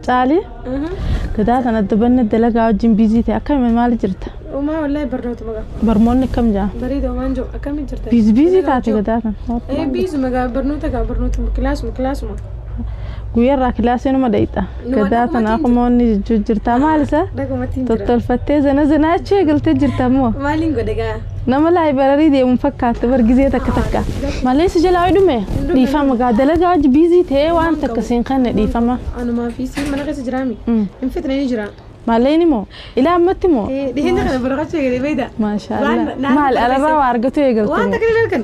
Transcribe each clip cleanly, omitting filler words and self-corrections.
Caali gadaa kana dubanne dalagaa wajjin biizii ta'e akkami maal jirta? Uumaa wallahi barnoota magaa. Barmoonni akkam jaa? Bareeda waan jiru akkamiin jirta? Biizi biizii taate gadaa kana. Ee biizuma gaa barnoota gaa barnoota kilaasuma kilaasuma. Guyyaarraa kilaasii numa dhayixa. Gadaa tana akkuma wanni jechuu jirta maal isa? Dhagumatti hin jira. Tottolfattee zana zanaa achi eegaltee jirta immoo. Maaliin godhe gaa? Nama laayibrarii deemuun fakkaatti bar gizee takka takka. Malee si jalaa dhume dhiifama gaa dalagaa wajji biizii ta'ee waan takka siin kanne dhiifama. Anumaa fi siin mana keessa jiraami. Hin fitne ni jira. Malleen immoo ilaa ammatti immoo. Dhiheenya kana barakachuu eegale beeyda. Maashaallah. Maal alarraa waa argatu eegalte. Waan takka ni argan.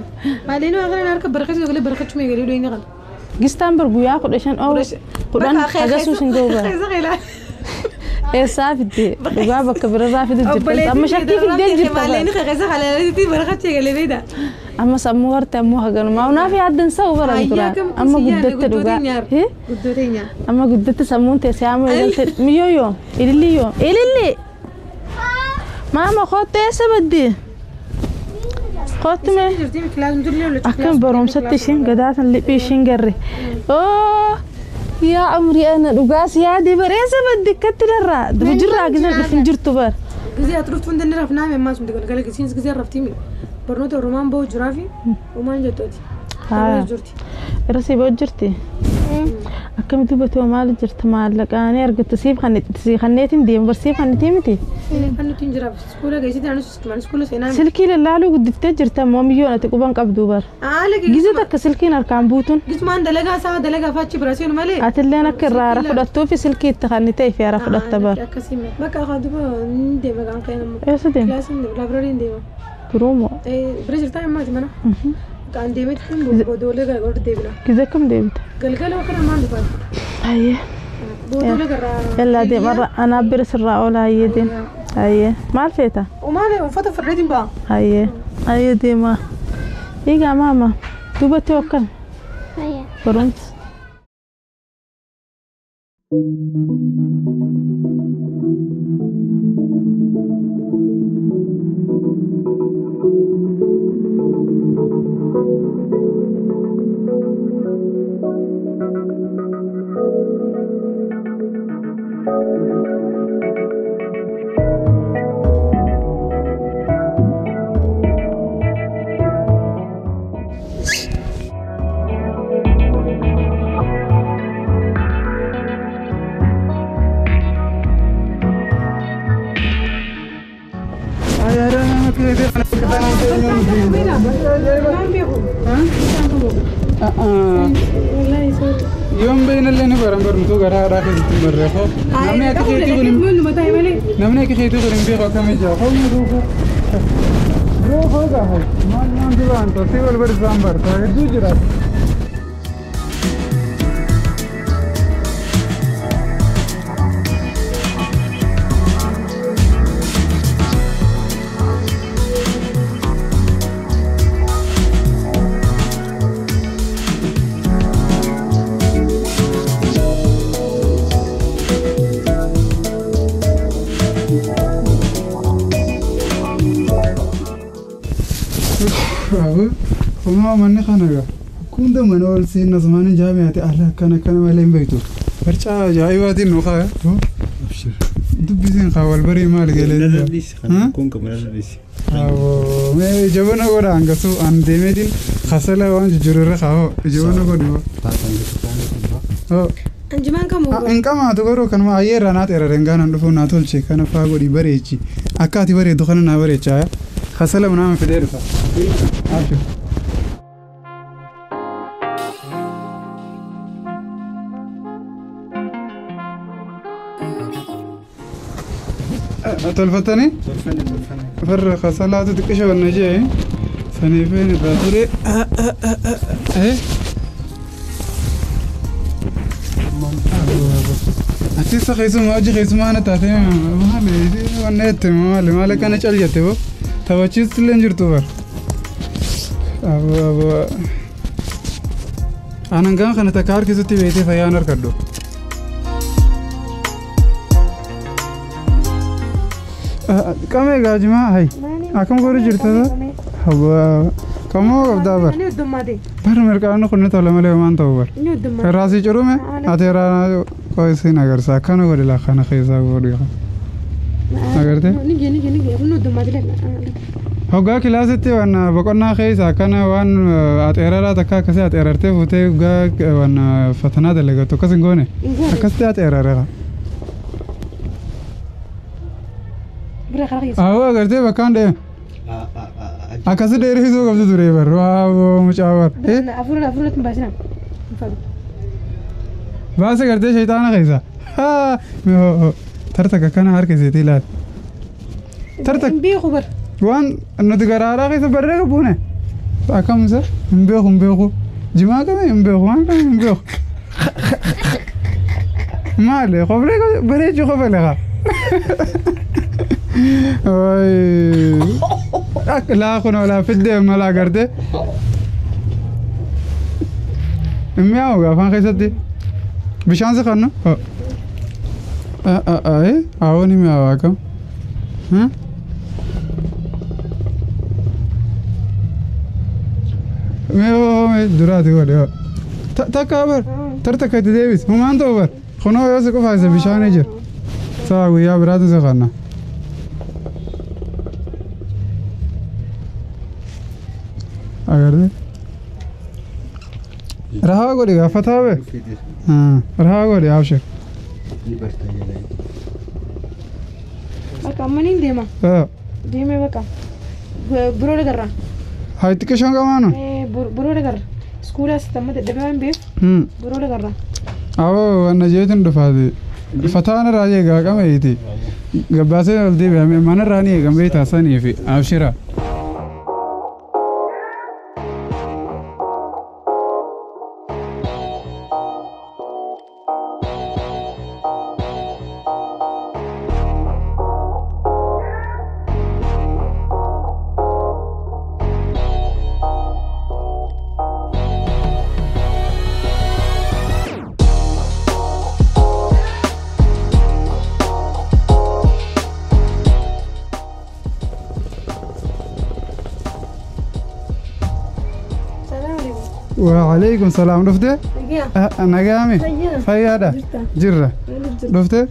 Maaliin waan kana harka barakachuu eegale barakachuu eegale dhiheenya kana. Gistaan bar guyyaa 15 oo 10 hagasuus hin ga'u bara. Eessaa fidde dhugaa bakka birarraa fidu jirta. Amma shakkii fiddee jirta. Maaliin keessa halaaleetti barakachuu eegale beeyda. Amma sammuu harte ammoo haganumaa unaaf yaaddan sa'u baran tura. Amma guddatte dhugaa. Amma guddatte sammuun teessee amma eegalte miyyoo yoo ililli yoo ililli. Maama kootu eessa baddi? Kootu mee? Akkam barumsatti ishiin gadaatan liphii ishiin garre. Oo yaa umrii ana dhugaas yaadee bareessa baddi akkatti darraa jirraa gisa dhufin jirtu bar. Gisee ati dhuftu hundi rafnaa ammaa sun galgala gisiin gisee raftiimi. Barnoota Oromaan bahu jiraa fi uumaan jettooti. Irra sii bahu jirti. Akkamitti dubbatu maal jirta maallaqaanii argatta siif kanneetiin deemu barsiif kanneetii miti. Kan nuti hin jiraaf iskuula geessitti naannoo sistumaan iskuula seenaa. Silkii lallaaluu guddiftee jirta ammoo miyyoon ati quban qabdu bar. Gizee takka silkiin harkaan buutuun. Gisumaan dalagaa isaa dalagaa faachi bira seenu malee. Atilleen akka irraa hara fudhattuufi silkii itti kan ta'e fi hara fudhatta bar. Akkasii bakka afaan duuba ni deema kan ka'e nammoo. Eessa deema? Kilaasiin deema laabrarii deema. Turuumoo. Bira jirtaa ammaati mana. Kan deemetti boodoolee gara deebina. Gizee kam deebita? Galgala kana maal dhufaa? Ayyee. Boodoolee gara. Yallaa deemarra anaa bira sirraa oola ayyee deema. Ayyee maal feeta? Umaale uffata fardheetiin ba'a. Ayyee ayyee deema. Egaa maama duubatti hokkam? Barumsa. Yoom beeynallee ni baran barumsuu garaa haadhaa keessatti barreeffoo. Namni akka keetii kun namni akka keetii kun hin beeku akkamii jira. Qomni ruufoo. Ruufoo gaafa maal maal duraan toltee wal barisaan barta hedduu jira. Homaa manni kana egaa hunda mana ol seenna zamaana jaamiyaati ala akkana akkana malee hin beektu. Barcaa ajaa'ibaatiin nu kaa. Dubbisiin kaa wal barii maal galee. Mee jabana godha hangasuu an deemeetiin kasala waan jijjiiru irra kaa'oo jabana godhu. Anjimaan kamuu. Hin qamaatu garuu kanuma ayyeerraa naa xeera rengaan dhufuun naa tolche kana faa godhi bareechi akka ati bareeddu kana naa bareechaa kasala nama fidee dhufa. Abshir. Tolfatanii? Farra kasalaatu xiqqisha wanna jee saniifeen irraa ture. Ati isa keessumaa hojii keessumaa na taate maali wanna jette maali maali akkana cal jette boo taphachiistu illee hin jirtu bar. Anan gama kana takka harkisutti beektee fayyaan harkadhu. Qamee gaajimaa hay akkam godhu jirta kamoo qabdaa bar. Bar mirqaanni kun ni tola malee homaan ta'u bar. Irraa si curume ati irraa Qoysiin agarsiisa akkana godhi laa kana keessaa godhi. Agartee? Ni ni ni kun dummaati lee. Hoggaa kilaasitti waan boqonnaa keessa akkana waan axeeraraa takka akkasii axeerartee fuutee hoggaa waan fatanaa dalagattu akkas hin goone akkasitti axeerare. Bira karaa keessa. Awwa agartee bakkaan deeme akkasi dheerisuu qabdu ture bar waa mucaa bar. Afur afur hin baasina. Baasa gartee shayxaana keessa. Tartakka akkana harka isiitii ilaali. Tartak Hin beeku bar. Waan nuti garaaraa keessa barree qabuune akkam isa hin beeku hin beeku jimaa qame hin beeku waan qame hin beeku maali qoflee bareechuu qofa leqa laa kun olaa fiddee mala agartee hin mi'aawu afaan keessatti bishaan si kannu awoo ni mi'aawu akkam. Mee duraati godhe takka bar tartakka itti deebis humaan ta'u bar kunoo yoo si qofa isa bishaanii jira sa'a guyyaa biraatu si kanna. Agartee rahaa godhi gaafataa be rahaa godhi abshir. Bakka amma niin deema. Deemee bakka biroo dagarra. Haa xiqqishoon qamaanu. Biroo dagarra. Iskuulaas amma dadhabee waan beef biroo dagarra. Awoo wanna jeetin dhufaati. Fataan irraa eegaa qameeti. Gabbaasee ol deebi'ame mana irraa ni eegan beektaa sanii fi abshira. وعليكم السلام رفته؟ نجامي فيادا جرة رفته؟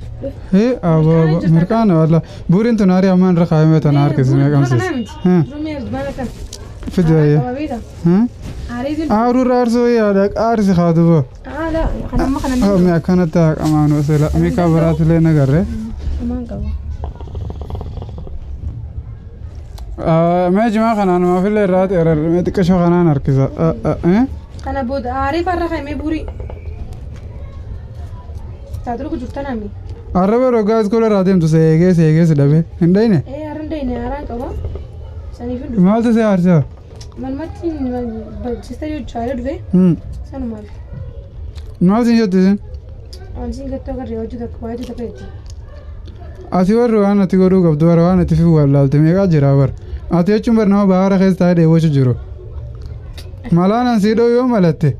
هي أبو مركان والله بورين تناري أمان رخايمة تنار كزمي كم سيس ها فدوية ها أورو رارسو يا دك أرسي خادبه لا خنا ما كانت أمان وسلا ميكا برات لنا قرة ما جماعة خنا ما في اللي رات إرر ما تكشف خنا نركز أنا بود عارف الرخاء ما بوري تادرو كجرتنا مي عربة رجاز كل راديم تسيجي سيجي سدبي هندينه إيه هندينه أران كوا سنيفين ما تسي عرسه من ما تين بجستري تشايلد في سنو مال ما تين جت أنزين قطع كريوجو تكواي تكايتي أتي وروان أتي ورو قبض وروان أتي في ولا تميجا جراور أتي أشوم برنامج بحر خيز تاي ديوش جرو مالانا سيدو يوم ملته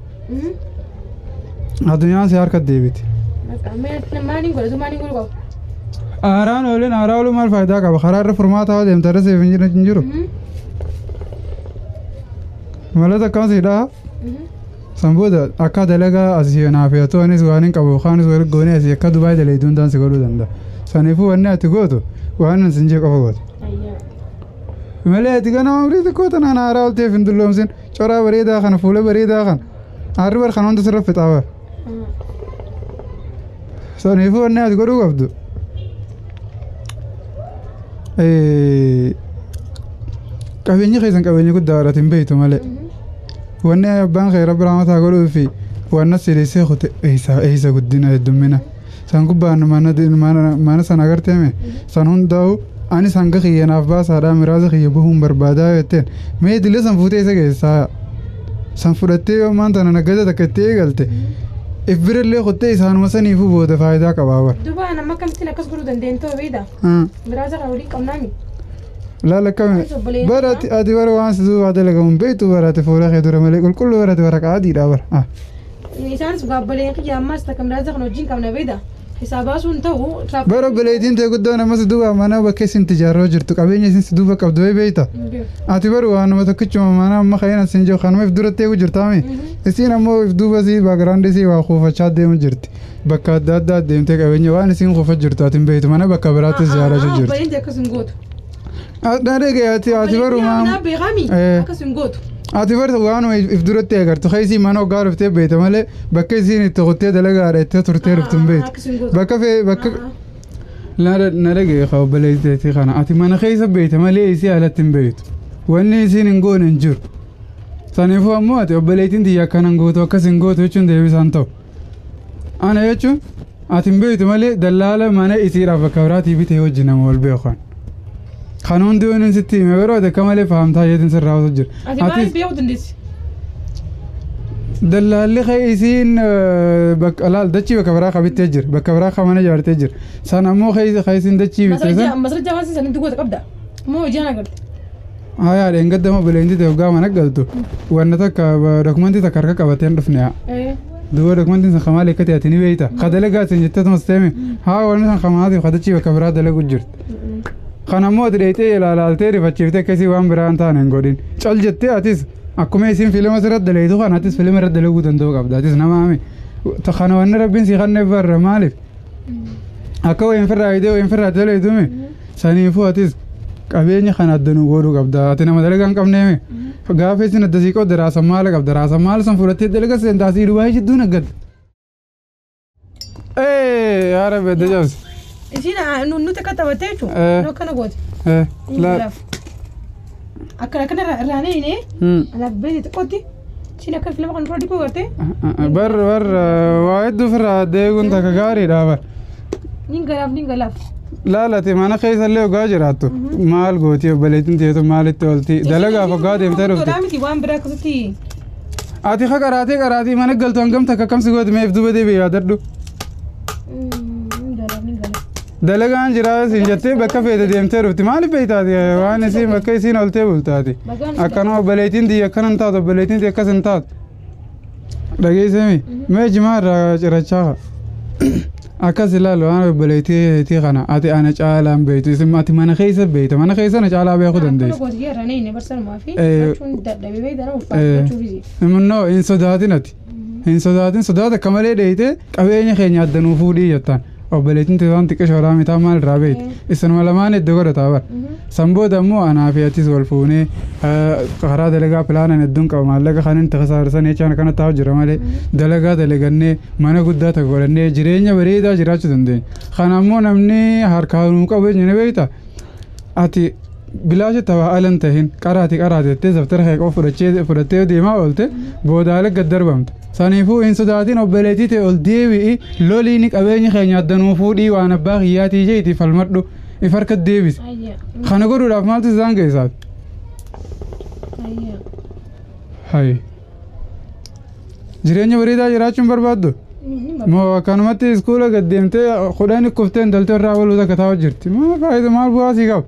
الدنيا سيار كديبت آران أولين آراولو مال فايدة كاب خرار فرمات هذا يوم ترى سيفنجر نجرو ملته كم سيدا سنبودا أكا دلگا أزيو نافيتو أنيس وانين كابو خانس ورق غوني أزي أكا دبي دلي دون دان سيقولو دندا سنيفو وأنا تقولو وأنا سنجي كفوت ملي أتيجا نعمري تكوت أنا أنا أراول تيفن دلهم سين شرا بريدا خن فول بريدا خن عربر خنون تصرف في تاور سنيفو أنا أتقولو قبضو إيه كابيني خيزن كابيني كنت دارة بيتو ملي وأنا بان خير رب العالمين تقولوا في وأنا سيريسي خط إيسا إيسا قدنا الدمنا سانكوبا أنا ما ما سنعرف تيمه سانون داو أنا سانك خيّ نافباس هذا مراز خيّ بهم بربادة يتين ما يدلي سنفوت إيسا كيسا سنفورتي وما أنت أنا نجدة تكتي قلت إفبر اللي خط إيسا أنا مثلا يفو بوده فايدة كبابر دوبا أنا ما كم تنا كسبرو دندن تو بيدا مراز خوري كم نامي لا لا كم برات أدي ورا وانس دو هذا لقوم بيتو برات فولا خيدور ملك كل برات ورا عادي دابر إنسان سقابلين قيام ما استكمل رزق نوجين كم نبيدا Hisaabaa sun ta'u. Bara obboleettiin ta'e guddoo nama si duuba mana bakka isin tijaaroo jirtu qabeenya isin si duuba qabdu beeyta. Ati baru waanuma tokkichuma mana amma ka'een asin jiru kanuma if duratti eegu jirtaami. Isiin ammoo if duuba si baagiraandii si waa kuufachaa deemu jirti. Bakka adda addaa deemtee qabeenya waan isiin kuufa jirtu ati hin beektu mana bakka biraatti ziyaarachuu jirti. Obboleettiin akkas hin gootu. Dhagee ati baru maam. Akkas hin gootu. Ati barta waanuma if duratti agartu keessa mana hoggaa dhuftee beekta malee bakka isiin itti qottee dalagaadha itti turtee dhuftu hin beektu. Bakka fee bakka na dhagee obboleettii kana ati mana keessa beekta malee isii alatti hin beektu. Wanni isiin hin goone hin jiru. Saniifuu ammoo ati obboleettiin tiyya akkana hin gootu akkas hin gootu jechuun deebisaan ta'u. Ana jechuun ati hin beektu malee dallaala mana isiidhaaf bakka biraatii bitee wajjin nama wal beekan. Kan hundi waan sitti hime yeroo ati akka malee fahamtaa jeetiin sirraa osoo jira. Ati maaliif beekuu dandeessi? Dallaalli kee isiin bakka laal dachii bakka biraa qabittee jira bakka biraa ka mana ijaartee jira. San ammoo kee isiin dachii bitte san. Masarajaa waan sanitti goota qabda. Moo hojii ana garte? Hayaa dheengadda obboleettii ta'e hoggaa mana galtu wanna takka dokumentii takka harka qabatee hin dhufne yaa. Duuba dokumentiin san maal akka ta'e ati ni beekta. Ka dalagaa isin jettee tumas ta'e haa wanni san kamaatiif ka dachii bakka biraa dalagu jirti. Kan ammoo ati dheeyxee ilaalaaltee rifachiiftee akkasii waan biraa hin taane hin godhin. Cal jettee atis akkuma isin fiilima sirratti daleetu kan atis fiilima irratti dalaguu danda'u qabda. Atis nama hame. Kana wanni rabbiin si kanneef barra maaliif? Akka wayin firraa fidee wayin firraa daleetume saniifuu atis qabeenya kana addanuu godhuu qabda. Ati nama dalagaa hin qabneeme. Gaafa isin adda sii qoodde raasan maala qabda. Raasan maala san fudhattee dalaga seentaa sii duwwaa jidduu naggadda. Ee yaa rabbi adda cabsi. Isiin nuti akka taphattee jechuudha. Nu akkana goote. Akkana akkana irraanee hinee. Anaaf beekte xiqqootti. Isiin akka filama kan dura dhiquu gartee. Bar bar waa hedduu ofirraa deeguun takka gaariidha bar. Nin galaaf nin galaaf. Laalati mana keessa illee hoggaa jiraattu maal gooti obboleettiin teetu maalitti oolti dalagaaf hoggaa deemtee dhufte. Miti waan biraa akkasitti. Ati ka qaraatee qaraatii mana galtu hangam takka akkam si gooti meef duuba deebi'ee yaadadhu. Dalagaan jiraa siin jettee bakka feete deemtee dhufti maaliif beektaati waan isiin bakka isiin oltee bultaati. Akkanuma obboleettiin tiyya akkana hin taatu obboleettiin tiyya akkas hin taatu. Dhageessemi mee jimaa irraa cirachaa akkas ilaalu waan obboleettii kana ati ana caalaan beektu isin ati mana keessa beekta mana keessa na caalaa beekuu dandeessi. Immoo hin sodaatin ati hin sodaatin sodaata akka malee dheeyitee qabeenya keenya addanuu fuudhii jettaan. Obboleettiin teessaan xiqqoo shoolaa mitaa maal irraa beekti isinuma lamaan iddoo godhataa bara. San booda immoo anaa fi atis wal fuunee karaa dalagaa pilaanan hedduun qaba maallaqa kan inni tasaarsan jechaan kana taa'u jira malee dalagaa dalagannee mana guddaa tokko godhannee jireenya bareedaa jiraachuu dandeenya. Kana ammoo namni harkaa nuu qabu eenyu ni beekta. Ati bilaasha taphaa ala hin tahin qaraati qaraati jettee daftara kee qofa fudhattee deemaa oolte booda haala gad darbamta. Saniifuu hin sodaatin obboleettii ta'e ol deebi'i loliin qabeenya keenya addanuu fuudhii waan abbaa kiyyaatii jeeti falmadhu if harka deebisi. Kana godhuudhaaf maaltu isaan geessaati? Hayi. Jireenya bareedaa jiraachuun barbaaddu? Moo akkanumatti iskuula gad deemtee kudhan kuftee intaltee irraa ooluu takka taa'u jirti. Maal faayidaa maal bu'aa sii qaba?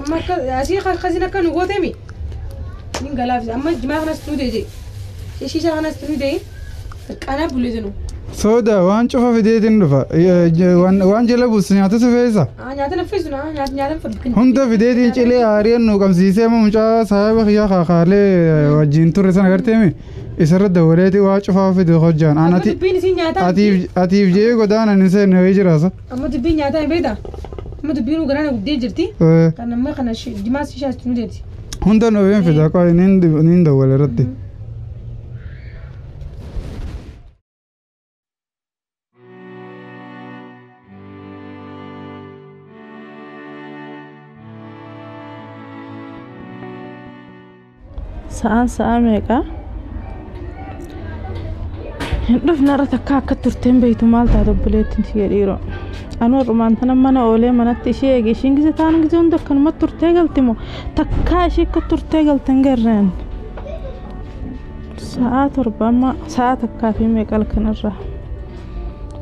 Amma asii akkasiin akka nu gooteemi. Nin galaafis amma jimaa kanas nu deeje. Shisha kanas nu deeje. Qanaa buleetinu. Soda waan cufa fideetiin dhufa. Waan jala buusu nyaata si feesa. Nyaata na feesu nyaata fudhu. Hunda fideetiin cilee aariyaan nu qabsiisee mucaa saahiba kiyyaa kaakaalee wajjin turre sana garteemi. Isarra dawwaleeti waa cufaa fide hojjaan. Amma dubbiin isin nyaataa. Atiif jee godaanan hin seenne wayii jiraasa. Amma dubbiin nyaataa hin beektaa? Amma dubbiin garaana guddee jirti. Kan amma kana jimaa shishaas nu deeti. Hunda nu hin fida qoy nin dawwale irratti. Sa'aan sa'a meeqa? Hin dhufne irra takka akka turteen beektu maal taate obboleettiin tiyya dhiiroo. Anuu dhumaan tana mana oolee manatti ishee eege ishiin gise taan gise hunda akkanuma turtee galti moo takkaa ishee akka turtee galte hin garreen. Sa'a 7 amma sa'a takkaa fi meeqa halkan irraa.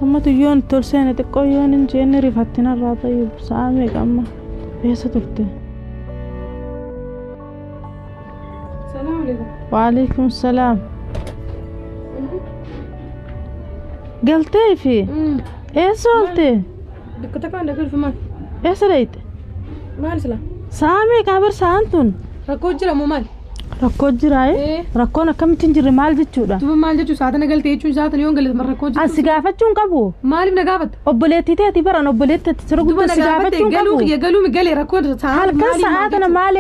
Amma tuyyoon tol seene xiqqoo yoon hin jenne rifattina irraa ta'e sa'a meeqa amma eessa turte? Salaam alaikum. Waalaikum salaam. Galtee fi eessa oolte? Bakka takka waan dhaqee maal? Eessa dhayite? Maal sila? Sa'a meeqa bar sa'aan tun? Rakkoo jira moo maal? Rakkoo jira rakkoon akkamittiin jirre maal jechuudha? Duuba maal jechuun saatana galtee jechuun saatana yoon galee rakkoo jira. Asi gaafachuun qabu. Maaliif na gaafatta? Obboleettii teetii baran obboleettii sirra guddoo si gaafachuun qabu. Galuu galuu galee rakkoo halkan sa'aa tana maal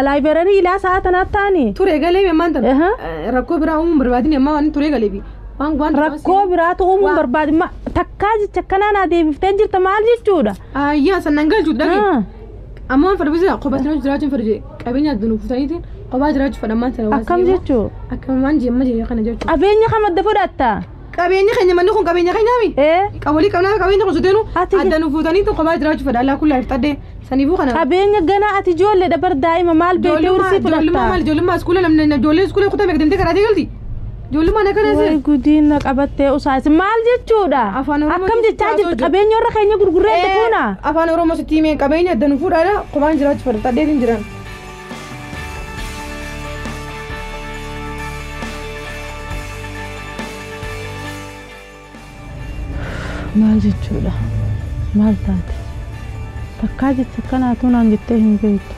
laayibrarii ilaa sa'aa tana taani? Ture galee ammaan tana rakkoo biraa uumuun barbaadin ammaa waan ture galeefi. Rakkoo biraatu uumuun barbaadin takkaa jecha akkanaa naa deebiftee jirta maal jechuudha? Ayyaa sannan galchuudha dhagee. Amma waan fadhiisa qobaatti jiraachuun fadhiise qabeenya addunuu fuutaniitiin qobaa jiraachuu fadhamaan sana waan Akkam jechuu? Akkam waan jee amma jee kana jechuu. Qabeenya kam adda fudhatta? Qabeenya keenya manni kun qabeenya keenyaami? Qabolii qabnaa qabeenya kun soteenu adda fuutaniitiin qobaa jiraachuu fadha allaa kullaa iftadhee saniifuu kana. Qabeenya ganaa ati ijoollee dabar daa'ima maal beektee ursii fudhatta? Ijoollummaa maal ijoollummaa iskuula namni ijoollee iskuula kutaa meeqa deemtee karaatee galti? Ijoollummaan akkana Way gudiin na qabattee usaas maal jechuudha? Akkam jechaa jirtu qabeenya warra keenya gurgurree itti fuuna? Afaan Oromoo sitti himee qabeenya adda nu fuudhaadha qobaan jiraachuu fadha tadheetiin jiran. Maal jechuudha? Maal taate? Takkaa jecha akkanaatu naan jettee hin beektu.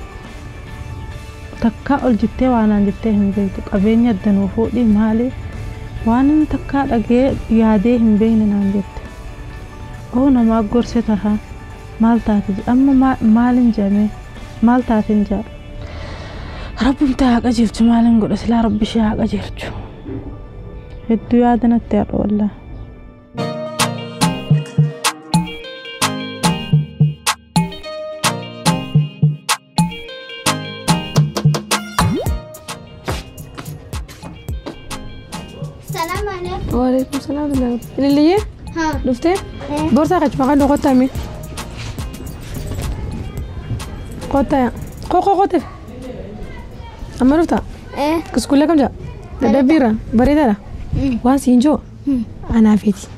Takkaa ol jettee waa naan jettee hin beektu. Qabeenya adda nuu fuudhii maali? Waan inni takkaa dhagee yaadee hin beekne naan jette. Oo namaa gorse taha. Maal taate? Amma maalin jedhamee? Maal taate hin jedhu? Rabbumti haa qajeelchu maalin godha silaa rabbi ishee haa qajeelchu. Hedduu yaada natti har'a wallaahi. وعليكم السلام ورحمة الله. اللي ها دفتي؟ بورصة خش فقط قطة مي. قطة قو قو قطة. أما رفتا؟ إيه. كسكولة كم جا؟ دبيرة بريدة لا. وان سينجو. أنا فيتي.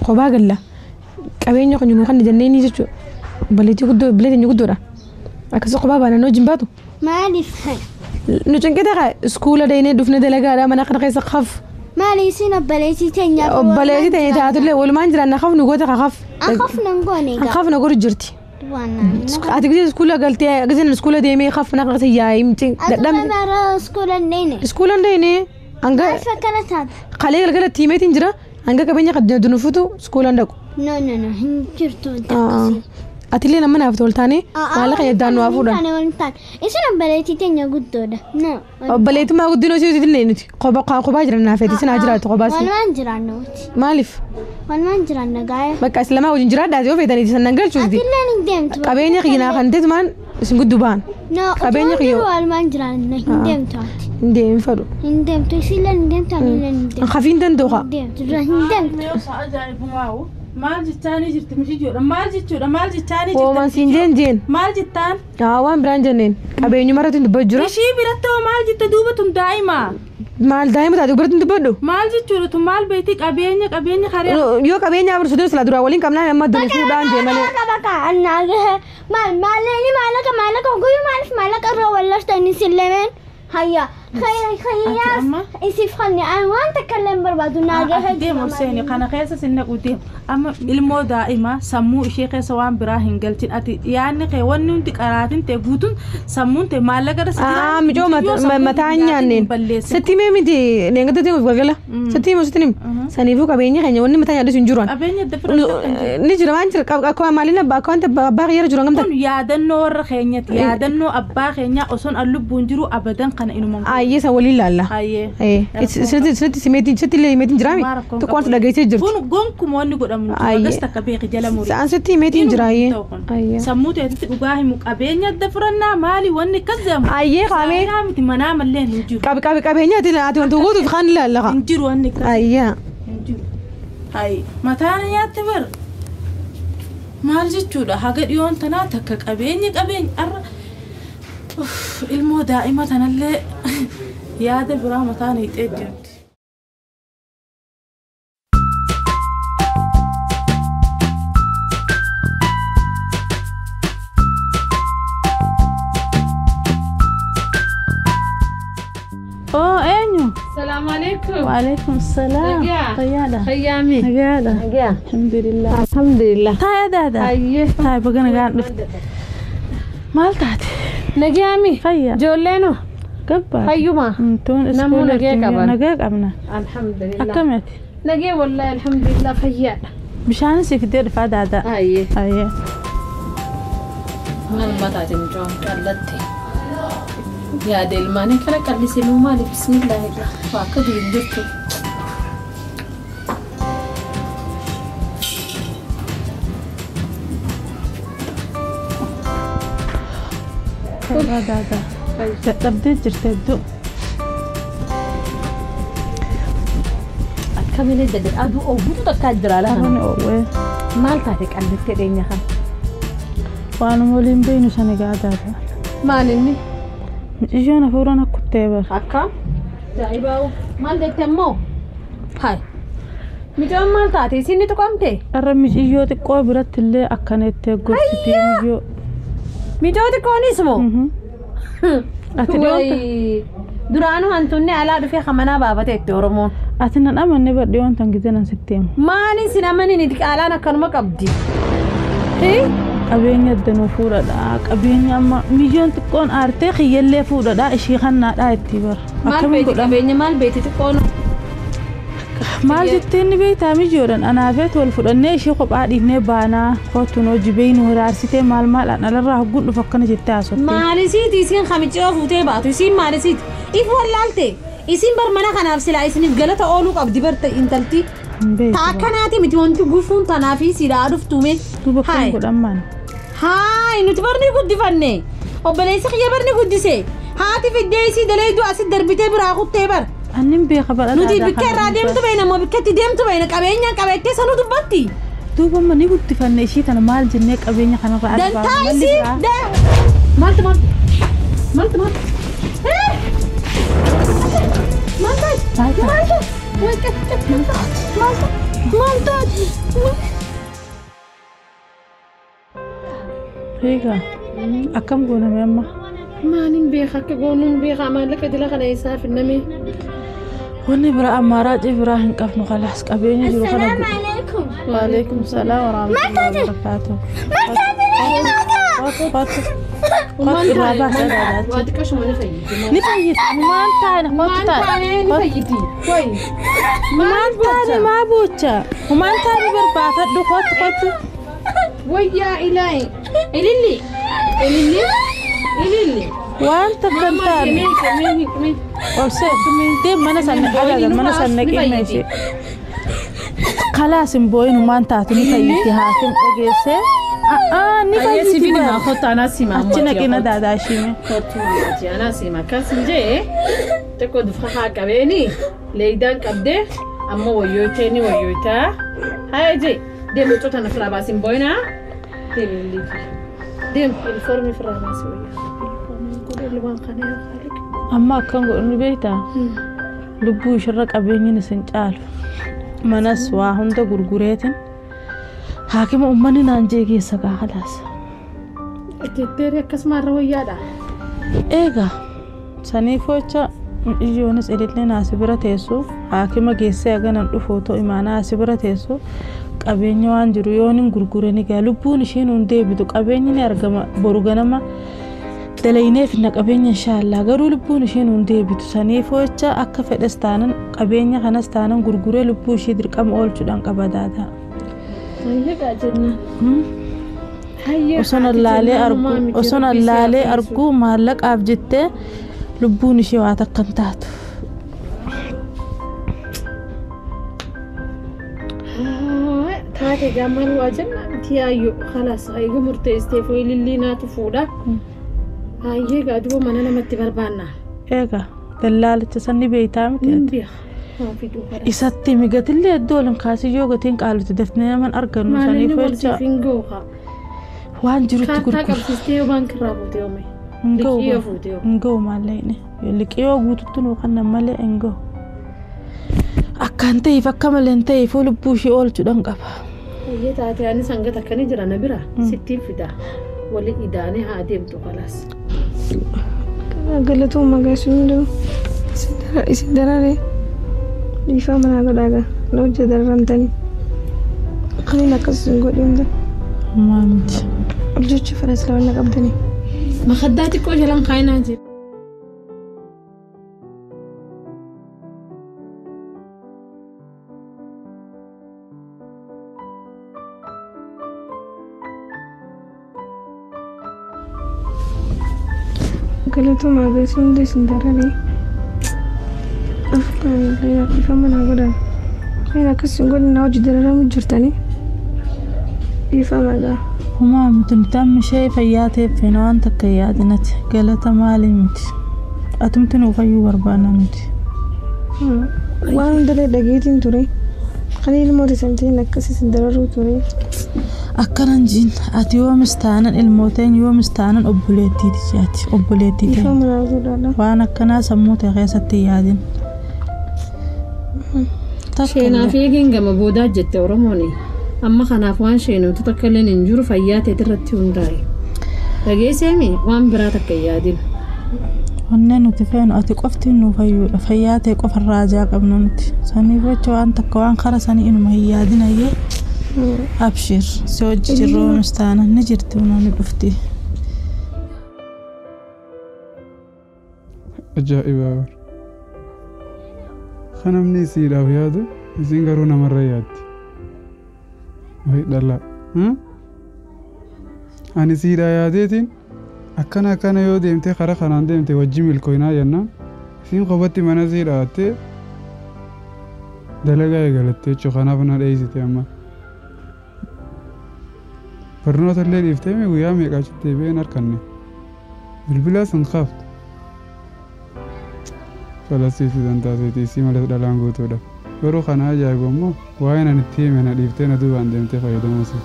قبا قلا. كابين يقول إنه خلني جنيني جتشو. بليتي قدو بليتي نقدورة. أكسو قبا أنا نوجم باتو. ما نفهم. نوجن كده سكولة ديني دفنة دلقة ما ناخذ قيس خف. مالي سين بليتي تانية بليتي تانية تعطي ولا ما نجري أنا خاف نقول أخاف أخاف نقول أخاف نقول جرتي أتقدر سكولة قلتي قلت سكولة ديمي خاف نقول يا يمتي أنا مرة سكولة نيني سكولة نيني أنجا فكرت هذا قليل قلت تيمتي نجرا أنجا كبيني قد دنفوتو سكولة ندق نو نو نو هنجرتو أتلي لما نعرف تاني ما لك يدان وافورا إيش أنا بليتي تانية قدودة نو بليت ما قدينو شيء تدلني قبا قبا جرنا فيتي سنا جرات قبا سي والما جرنا مالف والما جرنا قاية بك أسلمة وجن جرات دازيو في تاني سنا نقول شو دي أتلي ندمت قبيني خينا خنتت مان اسم قد دوبان نو قبيني خيو والما جرنا ندمت ندم فرو ندمت يصير ندمت أنا ندمت خافين تندوها ندمت ندمت maal jechaanii jirti mishijoodha maal jechuudha maal jechaanii jirti Ooman siin jeen jeen maal jettaan waan biraan jenneen qabeenyuma irratti dubbatu jira ishii biratti hoo maal jette duuba tun daa'ima maal daa'ima taate biratti dubbadhu maal jechuudha tun maal beekti qabeenya qabeenya haree yoo qabeenya abarsu sila duraa waliin qabnaa amma dura fuudhaan jee malee Bakka annaa maal maalleeni maallaqa maallaqa guyyuu maaliif maallaqa irra wallastanii sin lameen hayya khayyaas isiif kanne an waan takka illee hin barbaadu naa gahe deemu seeni kana keessa sin naqu deemu amma ilmoo daa'ima sammuu ishee keessa waan biraa hin galchin ati yaadni kee wanni hundi qaraatiin ta'e guutuun sammuun ta'e maallaqa irra si Aa mijoo mataa hin nyaanneen sitti himee miti leenga ta'e galgala sitti himee sitti hime saniifuu qabeenya keenya wanni mataa nyaadhu hin jiru qabeenya adda fudhachuu ni jira waan jira akka maaliin abbaa akka wanta abbaa kiyyaara jiru hangamta kun yaadannoo warra keenyati yaadannoo abbaa keenyaa osoon an lubbuun jiru abadan kana inuma Ayyee san waliin laalla. Ayyee. Sirriitti simeetiin sitti illee himeetiin jiraami. Tokko wanta dhageessee jirti. Kun gonkumaa wanni godhamu akkas takka beeki jala muri. Sa'aan sitti himeetiin jira ayyee. Sammuu teetitti dhugaa himu qabeenya adda furannaa maali wanni akkas jedhamu. Ayyee qaamee. Saaraa miti manaa mallee hin jiru. Qabe qabe qabeenya ati ati wanta gootuuf kaan ilaalla. Hin jiru wanni akkas. Ayyee. Hin jiru. Hayi mataan nyaatti bar. Maal jechuudha haga dhiyoon tanaa takka qabeenya qabeenya arra. Ilmoo daa'ima tanallee yaada biraa mataan hiixee jirti. Oo eenyu? Salaamu alaikum. عليكم. وعليكم السلام. طيالة. خيامي. نقالة. الحمد لله. الحمد لله. تاي دادا. أيه. تاي بقنا قاعد نفت. مال تاتي. نجامي. خيا. جولينو. قبل. خيوما. انتون نمو نجاك نجاك أبنا. الحمد لله. أكملت. نجي والله الحمد لله خيا. مشان سيف دير فدادا. أيه. أيه. ما تاتي مجوم قلتي. يا ديل ماني كنا قلسي مالي بسم الله الرحمن الرحيم. دادا تبدي جرتدو كمل دد ادو او بدو تكاجرا لها أنا مال تاتك قلتي دينيا وانا مولين بينو سنة قاعدة مالني إيجانا فورانا كتابة أكا جايباو مال دتمو هاي ميجون مال تاتي سيني تقومتي الرمج إيجو تقوى اللي أكنت قرصتي ميجو ميجو تكوني اسمه أتدي درانو هنتوني على دفي خمنا بابا تيتورمو أتنا أمن نبر ديوان تنجزنا ستين ماني سينماني ندك على نكرم قبدي هي qabeenya addanuu fuudhadha qabeenya amma miyyoon xiqqoon aartee kiyyallee fuudhadha ishii kannaadha itti bara. Maal beeti qabeenya maal beeti xiqqoon? Maal jetteen ni beektaa miyyoodhaan anaafeet wal fudhannee ishii kophaa dhiifnee baanaa kootuun hojii beeynu hiraarsitee maal maal alarraa hogguun dhufu akkana jettee haasofte. Maalisiiti isiin kamicoo fuutee baatu isiin maalisiiti if wallaalte isiin bar mana kanaaf silaa isiniif galata ooluu qabdi barta intalti. Taakanaati miti wanti gufuun tanaafi silaa dhuftume. Duuba kan godhamaan. Haay nuti barni guddifanne obboleessi kiyya barni guddise haati fiddee isii daleedu asit darbitee biraa kuttee bar. Annin beeka bara. Nuti bikka irraa deemtu beena moo bikkatti deemtu beena qabeenyaan qabeettee sanuu dubbatti. Duuba amma ni guddifanne ishii tana maal jennee qabeenya kanarraa as baafna. Dantaa isii maaltu maaltu maaltu maaltu. Maaltu maaltu maaltu maaltu. Egaa akkam gooname amma? Maaliin beeka akka goonuun beeka maallaqa dila kana isaa finname. Wanni biraa ammaaraacii biraa hin qabnu khalaas qabeenya jiru kana. Assalaamu alaikum. Waalaikum salaam wa rahmatullahi wa barakaatuh. Maal taate? Ni fayyiti. Maal taane? Maal taane? Ni fayyiti. Maal taane maa boocha? Maal taane barbaafadhu kottu kottu. ويا إلهي إللي إللي إللي وانت كنتان أرسل ما نسألك أبدا ما نسألك إيه ماشي خلاص بوين وما أنت عطني فيتي هاكم أجلسة نفيتي ما خط أنا سيما أتنا كنا دادا شيمة خط أنا سيما كاسم جاي تكود فخا كبيني ليدان كبده أما ويوتني ويوتا هاي جي ديم توتا نفرا باسم بوينا ديم اللي ديم الفورمي فرا باسم أما كان قلنا بيتا لبو شرك أبيني نسنجال منس واهم ده غرغريتن حاكم أمني نانجي سكا خلاص تدري كسمة روية ده إيجا سنيفوتشا يونس إلتنا ناسبرة تيسو حاكم جيسة أجن الفوتو إيمانا ناسبرة تيسو qabeenya waan jiru yoon gurguranii gaa lubbuun isheen hun deebitu qabeenyi ni argama boru ganama dalayneef na qabeenya inshaallah garuu lubbuun isheen hun deebitu saniif hocha akka fedhes taanan qabeenya kanas taanan gurguree lubbuu ishee dirqama oolchuudhaan qabadaata. Osoo allaalee arguu maallaqaaf jettee lubbuun ishee waa takka hin taatu. taate gamaan waa jenna tiyaayo khalaas eega murteessitee foyilillii naatu fuudha. Hayyee gaa duuba mana namatti barbaanna. Eega dallaalicha sanni beeytaa miti. Isatti migatillee iddoo olin kaasiyyoo gatiin qaalutti dafnee naman argannu saniif jecha waan jirutti gurguru. Kaartaa qabsiistee yoo baankirraa fuute yoome. Liqii fuute yoo. Hin ga'u maallaqni. Liqii yoo guututti nuu kannan malee hin ga'u. Akkaan ta'eef akka malee hin ta'eef lubbuu ishee oolchuudhaan qaba. Hayyee taate ani sangata akkanii jira na bira sittiin fida wali idaanee haa deemtu khalaas. Galatoo maqaa isin dararee. Dhiifama naa godhaa gaa. Na hojii dararamtanii. Kan akkas hin godhi hunda. Homaa miti. Hojjechuu fedha sila wanna qabdanii. Makaddaa xiqqoo jalan kaayinaa jira. Galatooma agarsiisuu hundi isin dararee. Afaan dhiifama naa godhaa. Kan akkas hin godhi na hojii dararamu jirtanii. Dhiifama gaa. Homaa miti nuti amma ishee fayyaa ta'eef feena waan takka hin yaadinati. Galata maalii miti. Atumti nuu fayyuu barbaanna nuti. Waan hundalee dhageetiin ture. Kan ilmoota isin akkas isin dararuu ture. Akkanan jiin ati yoomis taanan ilmooteen yoomis taanan obboleettiiti jaati obboleettii ta'e. Dhiifama naa godhaadha. Waan akkanaa sammuu ta'e keessatti hin yaadin. Sheenaa fi eegeen gama boodaa jette Oromoon. Amma kanaaf waan sheenuutu takka illee hin jiru fayyaa ta'e irratti hundaa'e. Dhageesseemi waan biraa takka hin yaadin. Onnee nuti feenu ati qofti nu fayyuudha. Fayyaa ta'e qofa raajaa qabna nuti. Saniif jecha waan takka waan kara sanii inuma hin yaadin ayyee. Abshir si hojii jirru yoomis taanan ni jirti ni dhufti. Ajaa'iba bara. Kan namni isiidhaaf yaadu isiin garuu namarra yaaddi. Wayi dhalaa. Ani siidhaa yaadeetiin akkana akkana yoo deemtee karaa kanaan deemte wajji milkooynaa jennaan isiin qofatti mana sii dhaattee dalagaa eegalatte jechuudha. Kanaaf na dheessite amma. Barnoota illee dhiiftee guyyaa meeqa achitti deebi'ee hin harkanne. Bilbila sun kaaftu. Falasiitii tantaaseeti isii malee dhalaan guutuudha. Garuu kana ajaa'ibu immoo waa'ee nan itti hime na dhiiftee na duubaan deemtee fayyadamuu isii.